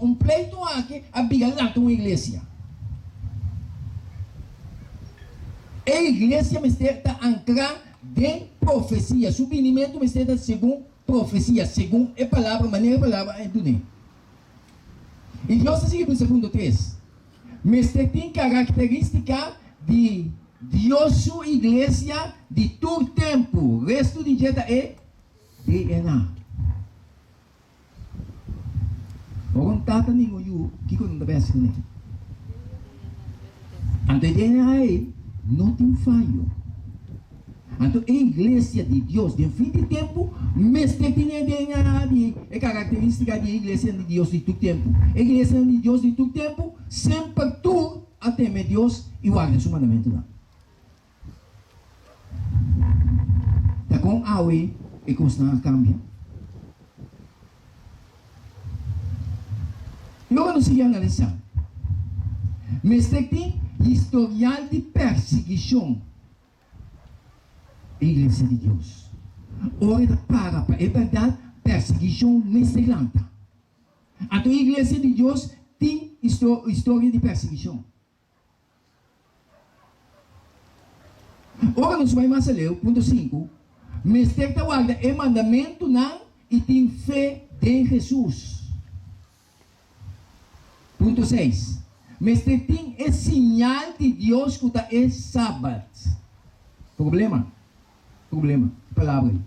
un pleitu aki a bira lanta un iglesia. E iglesia mester ta ankrá den profesia. Su binimentu mester ta segun profesia, segun e palabra, manera e palabra a dun'é. I Dios ta sigui bisa punto tres, Mester tin karakterístika di Dios su iglesia di tur tempu, restu di dje ta e DNA. Ora un tata ningun yu, kiko nan ta bai hasi kuné? Anto e DNA ei no tin fayo. Anto e iglesia di Dios den fin di tempu mester tin e DNA di e karakterístika di e iglesianan di Dios di tur tempu. E iglesianan di Dios di tur tempu semper tur a teme Dios i warda su mandamentunan. Ta kon awe e kosnan a kambia? I ora nos sigui analisá, mester tin historial di persiguishon e Iglesia di Dios. Ora e ta para pa e bèrdat, persiguishon mester lanta. Anto e Iglesia di Dios tin historia di persiguishon. Ora nos bai mas aleu, punto sinku, mester ta warda e mandamentunan i tin fe den Hesus. Punto seis, mester tin e siñal di Dios ku ta e Sabat. Problema, problema, e palabra ei.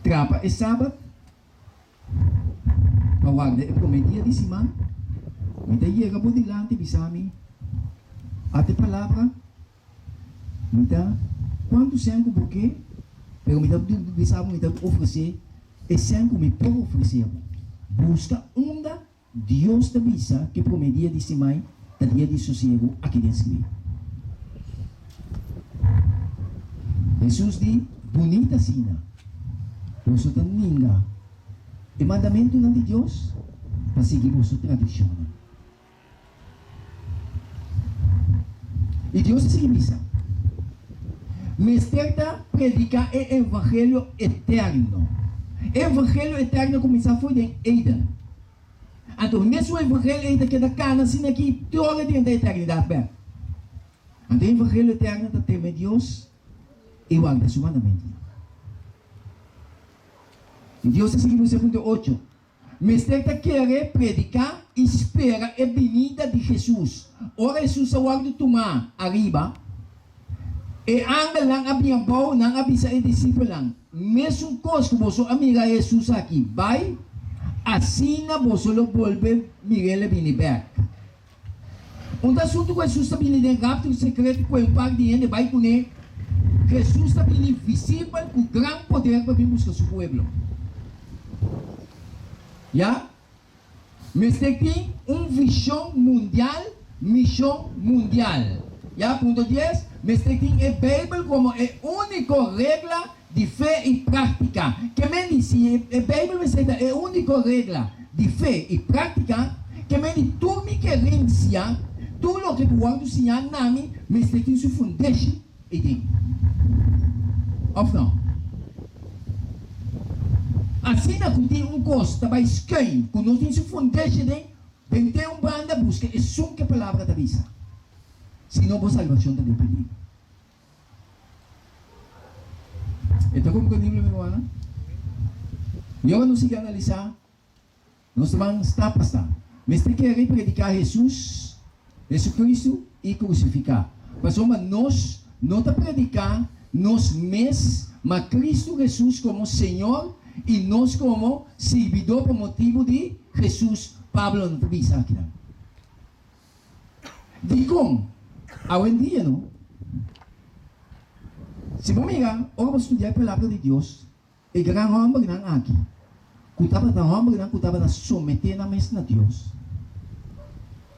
Trapa e Sabat. Pa warda e promé dia di siman, mi ta yega bo dilanti bisa mi, Ata e palabra, mi ta kuantu sèn ku bo ke, pero mi ta bisa bo, mi ta ofresé e sèn ku mi por ofresé bo. Buska unda Dios ta bisa ku e promé dia di siman ta dia di sosiegu aki den skibí. Hesus di, Bunita asina, boso ta ninga e mandamentunan di Dios pa sigui boso tradishonnan. I Dios a sigui bisa, Mester ta prediká e evangelio eterno. E evangelio eterno a kuminsá for den Eden. Anto mesun evangelio ei ta keda kana asina aki te ora di henter eternidat bèk. Anto e evangelio eterno ta teme Dios i warda su mandamentunan. I Dios a sigui bisa punto ocho, Mester ta kere prediká i spera e binida di Hesus. Ora Hesus a wòrdu tumá ariba, e angelnan a bin abou, nan a bisa e disipelnan, Mesun kos ku boso a mira Hesus aki bai, asina boso lo bolbe mir'el e bini bèk. Un ta asuntu ku Hesus ta bini den rapto sekreto ku e un par di hende bai kuné, Hesus ta bini visibel ku gran poder pa bin buska su pueblo. Ya mester tin un vishon mundial, mishon mundial. Ya punto dies, mester tin e Beibel komo e úniko regla di fe i práktika. Ke men di si e Beibel mester ta e úniko regla di fe i práktika, ke men di tur mi kerensia, tur loke ku wòrdu siñá na mi mester tin su fundeshi ei den. Òf nò? Asina ku tin un kos ta bai skùin ku no tin su fundeshi den, bent'é un banda buska esun ku e palabra ta bisa, sino bo salbashon ta den peligro. E ta komprendibel, mi rumannan? I ora nos sigui analisá, nos ta ban stap pa stap. Mester kere i prediká Hesus, Hesukristu, i krusifiká. Pasobra nos no ta prediká nos mes, ma Kristu Hesus komo Señor i nos komo sirbidó pa motibu di Hesus, Pablo no ta bisa akinan. Dikon? Awendia no. Si bo mira, ora bo studia e Palabra di Dios, e gran hòmbernan aki, ku tabata hòmbernan ku tabata someté nan mes na Dios,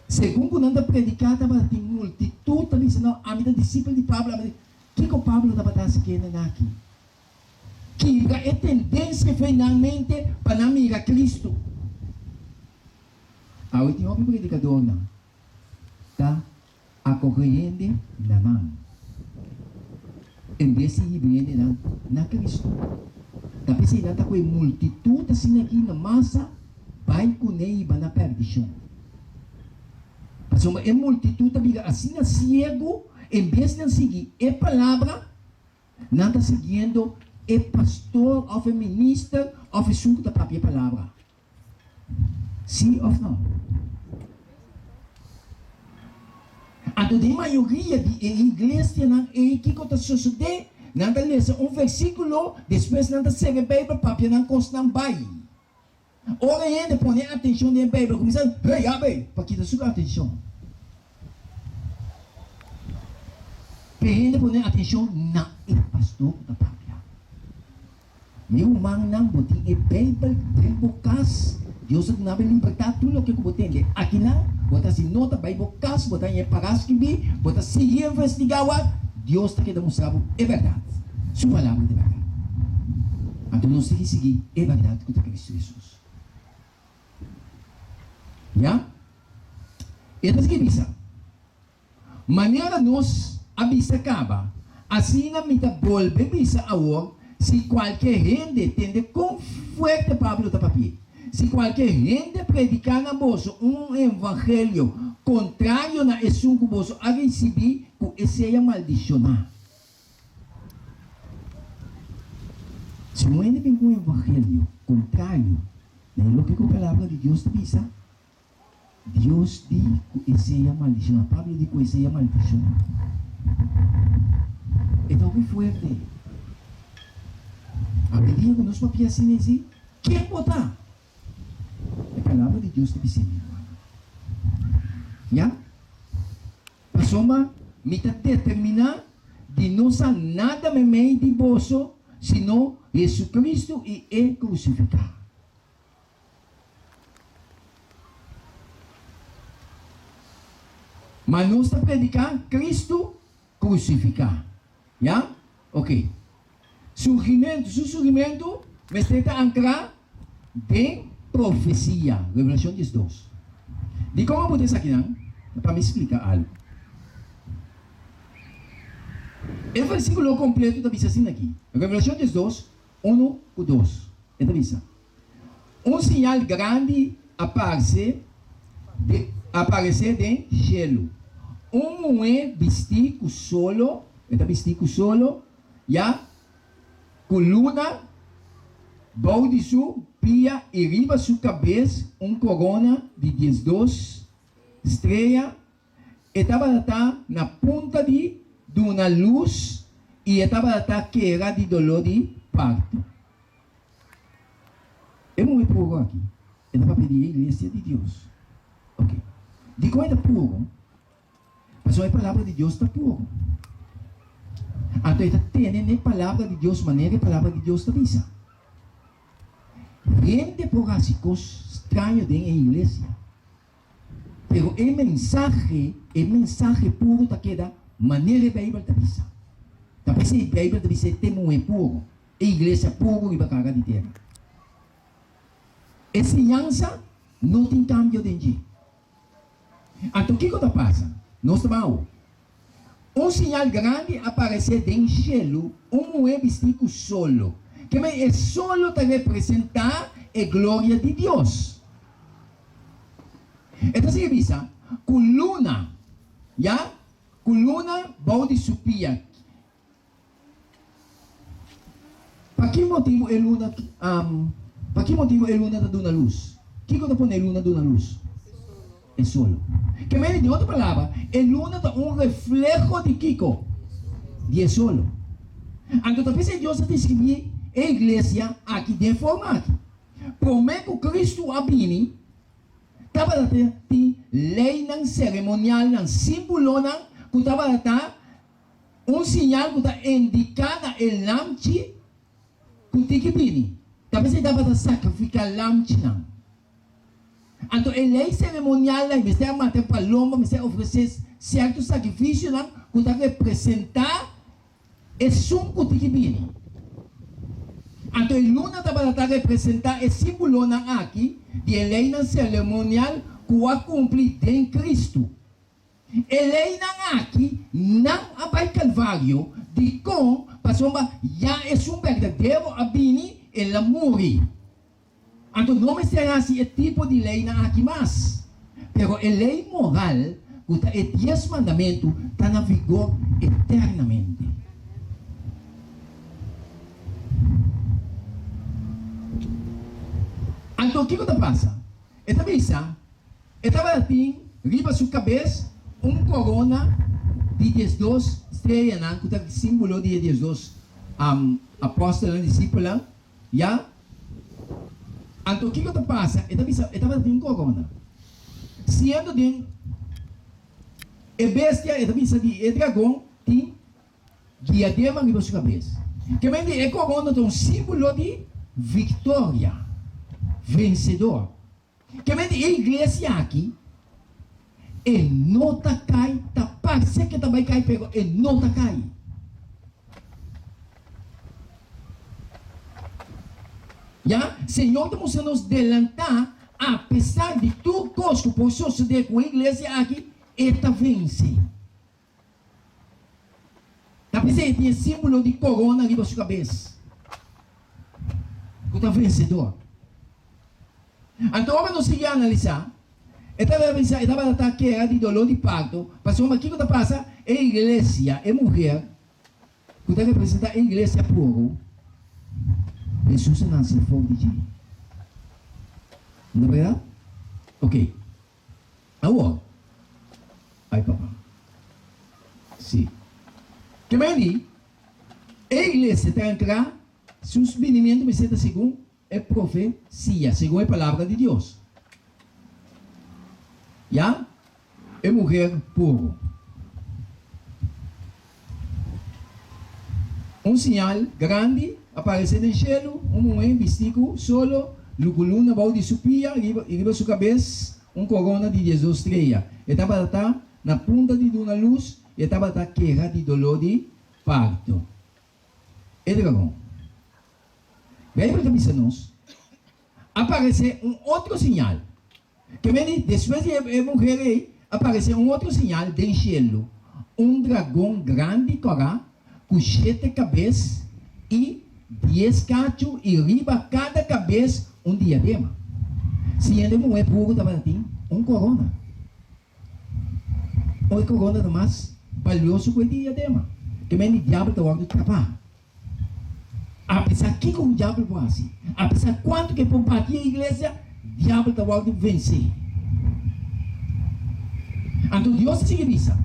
segun ku nan ta prediká tabata tin multitut ta bisa, No, ami ta disipel di Pablo, ami ta. Kiko Pablo tabata hasi ku e nan aki? Kibra e tendensia fe nan mente pa nan mira Kristu. Awe tin hopi predikadornan ta akoge hende na nan en bes di hiba hendenan na Kristu. Ta p'esei nan ta ku e multitut asina aki na masa bai kuné i hiba na pèrdishon. Pasobra e multitut ta bira asina siegu, en bes di nan sigui e palabra, nan ta siguiendo e pastor òf e minister òf esun ku ta papia e palabra. Sí òf nò? Anto den mayoria di e iglesianan ei kiko ta sosodé? Nan ta lesa un versíkulo, despues nan ta sera e Beibel papia nan kosnan bai. Ora e hende pone atenshon den e Beibel kuminsá, Hey, abe! Pa kita su atenshon. Pa e hende pone atenshon na e pastor ku ta papia. Mi rumannan, bo tin e Beibel den bo kas. Dios a duna bo e libertat tur loke ku bo tende akinan, bo ta hasi nota bai bo kas, bo ta haña e pará skibí, bo ta sigui investigá wak, Dios ta keda mustra bo e bèrdat, Su Palabra ta e bèrdat. Anto nos tin ki sigui e bèrdat ku ta Kristu Hesus. Ya? E ta sigui bisa. Manera nos a bisa kaba, asina mi ta bolbe bisa awor, si kualke hende tende kon fuerte Pablo ta papi'é, si kualke hende prediká na boso un evangelio kontrario na esun ku boso a risibí, ku e sea maldishoná. Si un hende bin ku un evangelio kontrario na e loke ku Palabra di Dios ta bisa, Dios di ku e sea maldishoná. Pablo di ku e sea maldishoná. E ta hopi fuerte. Awendia ku nos papia asina e si, Ken bo ta? E palabra di Dios ta bis'é, mi hermano. Ya? Pasobra mi ta determiná di no sa nada meimei di boso sino Jesucristo i e krusifiká. Ma nos ta prediká Kristu krusifiká. Ya? Oke. Surgimentu, su surgimentu mester ta ankrá den profesia. Revelashon 12. Dikon a buta esakinan? Ta pa mi splika algu. E versíkulo kompleto ta bisa asina aki, Revelashon 12, unu ku dos. E ta bisa. Un siñal grandi a parse de a paresé den shelu. Un muhé bistí ku solo, e ta bistí ku solo, ya, ku luna bou di su pia i riba su kabes un korona di 12 strea. E tabata ta na punta di duna lus i e tabata ta kera di doló di parto. E muhé puro aki, e ta papia di e iglesia di Dios. Ok. Dikon e ta puro? Pasobra e palabra di Dios ta puro. Anto e ta tene n'e palabra di Dios manera e palabra di Dios ta bisa. Hende por hasi kos straño den e iglesia. Pero e mensahe, e mensahe puro ta keda manera e Beibel ta bisa. Ta p'esei Beibel ta bisa e te muhé puro, e iglesia puro riba kara di tera. E siñansa no tin kambio den dje. Anto kiko ta pasa? Nos ta ban awor. Un siñal grandi a paresé den shelu, un muhé bistí ku solo. Kemey e solo ta representá e gloria di Dios. E ta sigui bisa ku luna, ya, ku luna bou di su pia. Pa ki motibu e luna, pa ki motibu e luna ta duna lus? Kiko ta pone e luna duna lus? E solo. Ke mende den otro palabra, e luna ta un refleho di kiko? Di e solo. Anto ta p'esei Dios a deskribí e iglesia aki den e forma aki. Promé ku Kristu a bini, tabata tin leinan, seremonialnan, símbolonan ku tabata ta un siñal ku ta indiká na e lamchi ku tin ki bini. Ta p'esei tabata sakrifiká lamchinan. Anto e lei seremonialnan mester a mata e palomba, mester a ofresé sierto sakrifisionan ku ta representá Esun ku tin ki bini. Anto e luna tabata ta representá e símbolonan aki di e leinan seremonial ku a kumpli den Kristu. E leinan aki nan a bai Kalvario, dikon? Pasobra ya esun berdadero a bini. El a muri. Anto no mester hasi e tipo di leinan aki mas. Pero e lei moral, ku ta e Dies Mandamentu, ta na vigor eternamente. Anto kiko ta pasa? E ta bisa, E tabatin riba su kabes un korona di 12 streanan, ku ta símbolo di e 12 apòstelnan, disipelnan. Ya. Anto kiko ta pasa? E ta bisa, e tabata tin un korona. Siendo den e bestia, e ta bisa di e dragon tin diadema riba su kabes. Ke men di e korona ta un símbolo di viktoria, vensedor. Ke men di e iglesia aki, e no ta kai, ta parse ke ta bai kai, pero e no ta kai. Ya, Señor ta mustra nos delantá, apesar di tur kos ku por sosodé ku e iglesia aki, e ta vense. Ta p'esei e tin e símbolo di korona riba su kabes, ku ta vensedor. Anto ora nos sigui analisá, e tabata bisa e tabata ta kera di doló di parto, pasobra kiko ta pasa? E iglesia, e muher ku ta representá e iglesia puru, Hesus a nase for di dje. No ta bèrdat? Oke. Awor, ai papa. Sí. Ke men di, e iglesia ta entra sus binimiento mester ta segun e profesia, segun e palabra di Dios. Ya? E muher puru. Un siñal grandi a paresé den shelu, un muhé bistí ku solo luku luna bou di su pia i riba su kabes un korona di 12 strea. E tabata ta na punta di duna lus i e tabata keha di doló di parto. E dragon. Beibel ta bisa nos, A paresé un otro siñal. Ke meni, despues di e muher ei, a paresé un otro siñal den shelu, un dragon grandi kòrá ku shete kabes i dies kachu i riba kada kabes un diadema. Siendo e muher puru tabatin un korona. O e korona ta mas balioso ku e diadema. Ke meni, diabel ta wòrdu trapá. Apesar kiko ku diabel por hasi, apesar kuantu ku e por bati e iglesia, diabel ta wòrdu vensé. Anto Dios ta sigui bisa,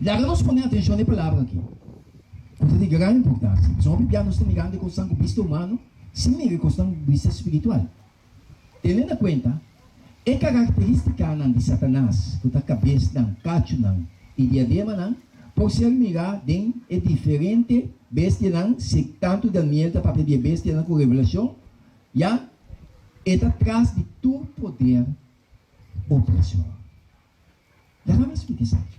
Laga nos pone atenshon na e palabra aki, ku ta di gran importansia, pasobra hopi bia nos ta mirando e kosnan ku bista humano sin mira e kosnan ku bista spiritual. Tene na kuenta e karakteristikanan di Satanas, ku ta kabesnan, kachunan i diademanan, por ser mirá den e diferente bestianan, si tantu Daniel ta papia di e bestianan ku Revelashon, ya e ta tras di tur poder opresor. Laga mi splika esaki.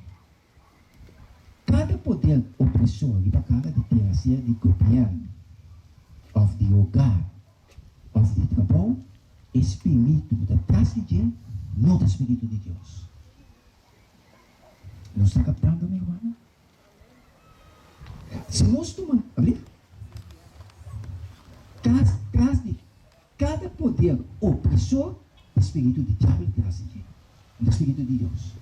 Kada poder opresor riba kara di tera, sea di gobièrnu òf di hogar òf di trabou, e spiritu ku ta tras di dje no ta spiritu di Dios. Nos ta kaptando, mi rumannan? Si nos tuma, abri, tras, tras di Kada poder opresor ta spiritu di diabel tras di dje, no ta spiritu di Dios.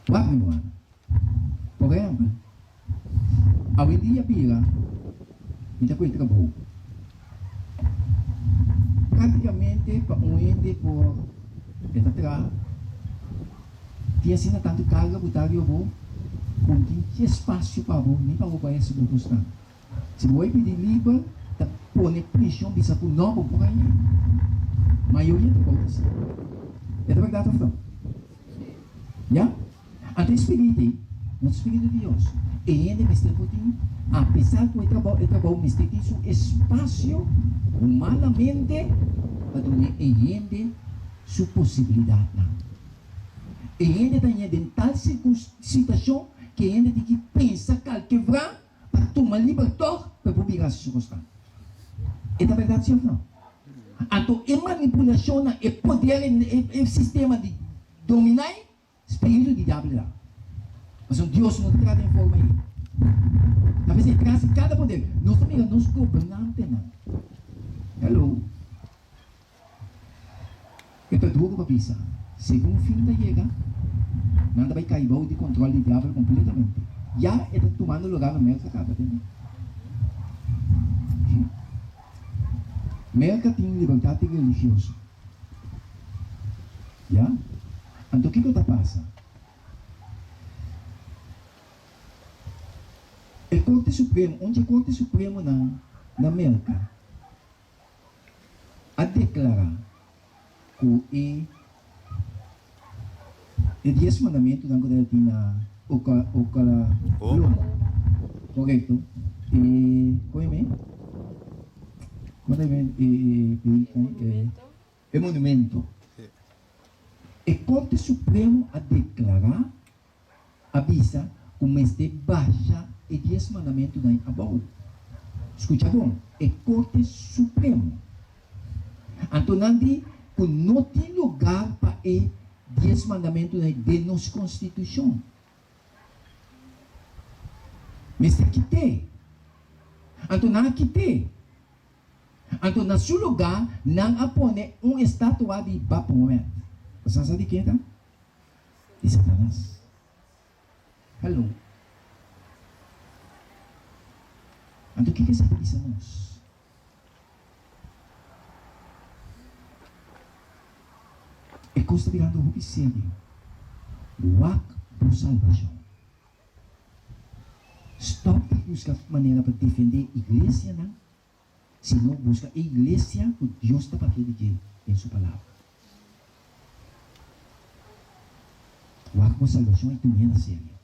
Wak mi ruman. Por ehempel, awendia bira mi ta kohe trabou. Práktikamente pa un hende por e ta traha tin asina tantu karga ku ta riba bo ku no tin ki espasio pa bo ni pa bo bai hasi bo kosnan. Si bo bai pidi liber ta pone preshon bisa ku no bo por haña. Mayoria trabou ta asina. E ta bèrdat òf no? Ya? Anto e spiritu ei no ta spiritu di Dios. E hende mester por tin, apesar ku e trabou, e trabou mester tin su espasio humanamente pa duna e hende su posibilidatnan. E hende ta haña den tal situashon ku e hende tin ki pensa kalke vra pa tuma liber tòg pa e por bira su kosnan. E ta bèrdat si òf no? Anto e manipulashonnan, e poder, e sistema di dominá e spiritu di diabel ta. Pasobra Dios no ta traha den forma ei. Ta p'esei tras di kada poder nos ta mira nos gobernantenan. Hello. E ta duru pa bisa, segun fin ta yega, nan ta bai kai bou di control di diabel completamente. Ya e ta tumando lugar na Merca caba tende. Merca tin libertad di religioso. Ya? Anto kico ta pasa? E Corte Supremo, un dje Corte Supremonan na Merca, a deklará ku e e dies mandamentunan ku ta tin na Oklahoma, korekto? E kon e me? Kon ta e e e e monumento. E Korte Supremo a deklará a bisa ku mester basha e dies mandamentunan abou. Skucha bon, e Korte Supremo. Anto nan di ku no tin lugar pa e dies mandamentunan den nos Konstitushon. Mester kit'é. Anto nan a kit'é. Anto na su lugá nan a pone un estatua di Baphomet. Bo sa sa di ken ta? Di Satanas. Hello. Anto kiko esei ta bisa nos? E kos ta birando hopi serio. Wak bo salbashon. Stòp di buska manera pa defendé iglesianan. Sino buska e iglesia ku Dios ta papia di dje den su Palabra. Wak bo salbashon i tum'é na serio.